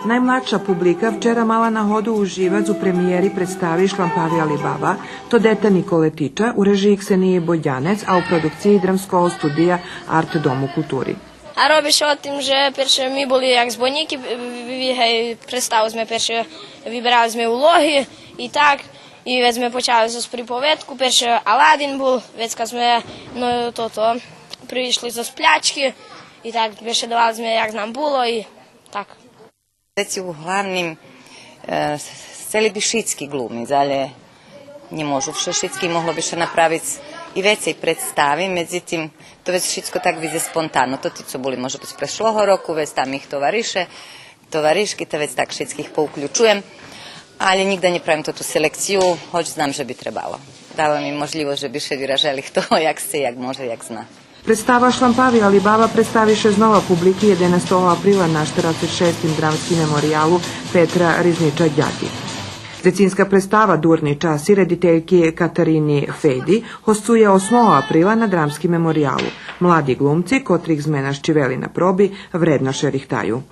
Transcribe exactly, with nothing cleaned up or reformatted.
Наймладша публика вчера мала нагоду уживац у премиєри представи Шлампави Алибаба, то дета Николе Тича, у режиї Ксениї Бодянец, а у продукциї Драмского студия Арт Дому култури. А роби ше о тим же перше ми були як збойнїки, ви-, ви-, гей, представу зме перше, виберали зме улоги и так, и вец зме почали зоз приповедку, перше Аладин бул, вецка зме, но, тото, пришли зоз плячки, и так бешедовали зме як нам було и так. Вец углавним, е, сцели би шицки глумиц, але нє можу вше шицки, могло би ше направиц и вецей представи, медзитим, то вец шицко так видзе спонтано. То ти цо були, може буц, прешлого року, вец там их товарише, товаришки, та вец так шицких поуключуєм. Але нїґда нє правим тоту селекцию, гоч знам же би требало. Дава ми можлївосц же би ше виражели хто як сце, як може, як зна. Представа Шлампави Алибаба представи ше знова публики єденастого априла на штерацец шестим Драмским мемориялу Петра Ризнича Дяди. Дзецинска представа Дурни часи редительки Катарини Феди госцує осмого априла на Драмским мемориялу. Млади глумци, котрих зме нащивели на проби, вредно ше рихтаю.